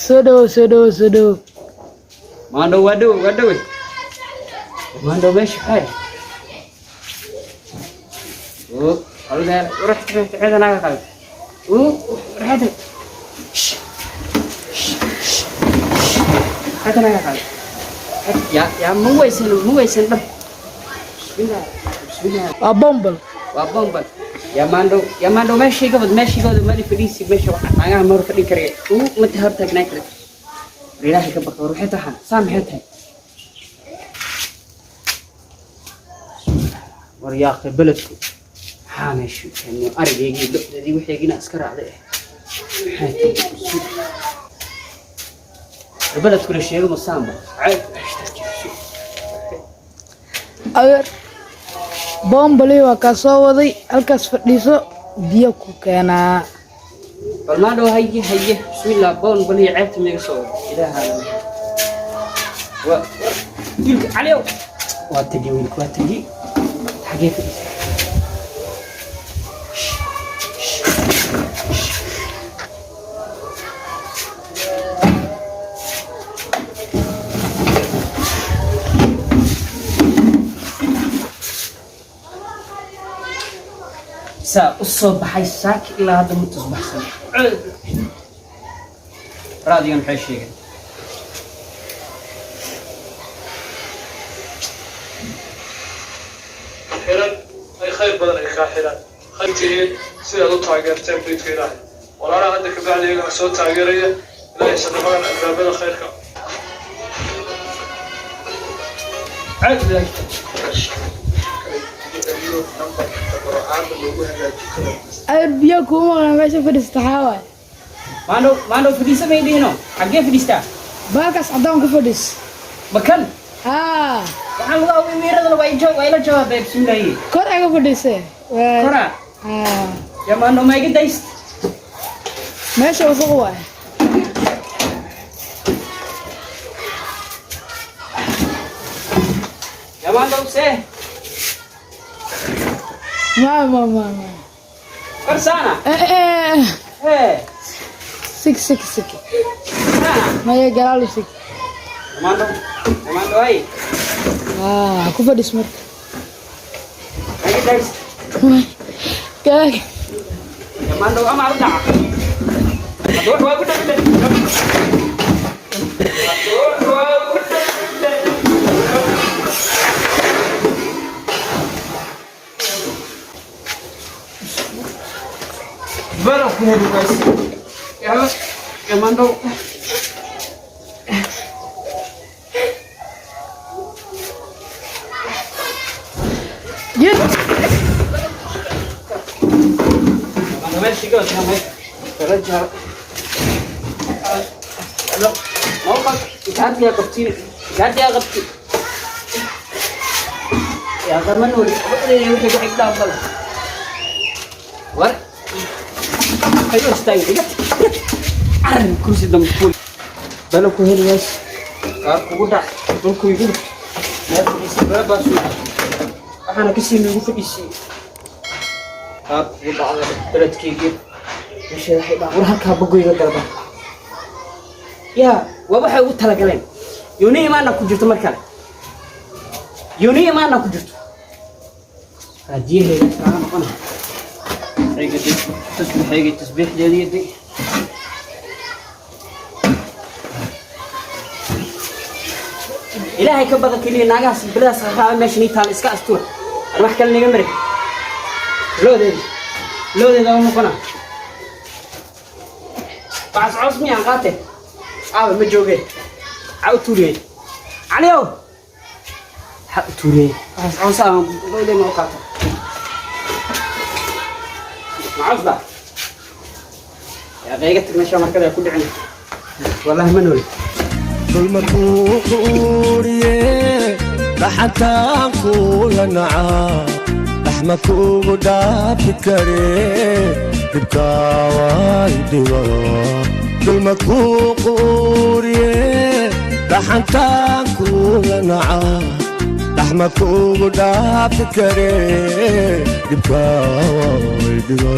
Soo dhawow, soo dhawow, soo dhawow. Maandhow, waa dhow, waa dhowe. Maandhow, meesha xee yaa ma weysan, ma weysan dhab. Bismillah, bismillah. Waa bombal. Waa bombal. Yaa maandhow, yaa maandhow, meesha iga wad, meesha iga wad. Mali fadhiisi meesha, waxa naagaha ma hor fadhin karaya, uu mata hor taagnaan kara. War Ilaahay ka baqa. War waxay tahay saa, maxay tahay? War yaaqe, beledku maxaa meeshu keenay? Arigaygii, lo'dadii, waxaygiina iska raacday. Maxay tahay? War beledku la sheego masaanba cayb. Adeer, bombali waa kaa soo waday. Halkaas fadhiiso, biyo ku keenaa. Bal maandhow, haye haye, bismillah. Boon baliyo ceebta miiga soo wada. Ilaaha wa wiilka Caliow waa tegi, wiilka waa tegi. Xagee fadhiisa? Saa u soo baxay saaki ilaa hadda ma tusbaxsan. Raadigan maxay sheegeen? Xiran ay khayr badan ay kaa xiraan khayr tihiin sidaad u taageerteen beydka Ilaahay. Walaalaha hadda kabacdi iyagana soo taageeraya, Ilaahay sadaqadan albaabada khayrka. Cod bilaash. Adeer, biyo kuuma maqan. Meesha fadhiista xaa waay? Maandhow, maandhow, fadhiisa may dhihino. Xaggee fadhiistaa? Baalkaas caddaan ku fadhiis. Makan? Haa. Waxaan lagu awey wiiradana waa ija, waa ila jawaabay. Bismillaahi. Kor aga fadhiise. Kora? Haa. Ya maandhow, ma iga dayst? Meesha wasaq waay. Ya maandhow, see? Ma ma ma ma. Kor saana? Eh, eh. Hee? Sig, sig, sig. Saana? Maya, galaalu sig. Ya maandhow, ya maandhow, hay. Haa, ku fadhiis marka. Ma iga dayst? Gaag. Ya maandhow, ama u dhaca hadda wax waa ku dhagdhe. Hadda wax waa ku dhagdhe. Baro ku heli wayse. Yalla, ya maandhow. Jid. Maandhow, meesha iga wad, meesha. Kala mawqaf gaadhiyaa qabtiin, gaadhiyaa qabti. Yaa qaman wali wixii ku xigtaa bal. War ayo, istaag, iga arrin kursi dambe fuul. Balo ku heli ways, qaar kugu dhac, dhulku igu meel fadhiisay. Bala baasu waxaana kasii nagu fadhiisay. Qaar kugu dhacda beledkeygii meesheeda waxay dhac. War halkaa bogoyga galba yaa waa waxay ugu talagaleen. Yooni imaana ku jirto mar kale, yooni imaana ku jirto. Raadiyaheeda kaaga noqona. Ayga dib tasbiixayga, tasbiixdeedii day. Ilaahay ka badan keliya naagahaas biladaas qaqaaba meesha nii taala iska astura. Ar wax kale naga mari. Loodeeda, loodeeda u noqona. Waxaas coos miyaan qaate? Aawa, ma joogee. Maxaa u tuuriyey, Caliow? Maxaa u tuuriyey waxaas coos ah? Loodeeda ma u qaata? Ma coos ba? Yaa qayga tag meesha markada ku dhicin. Wallahi ma nooli. Dulmarkuu quuriye, dhaxantaan kula nacaa, dhaxma kugu dhaafi kare, dhibkaa waay dhiba. Dulmarkuu quuriye, dhaxantaan kula nacaa, dhaxma kugu dhaafi kare, dhibkaa waay dhiba.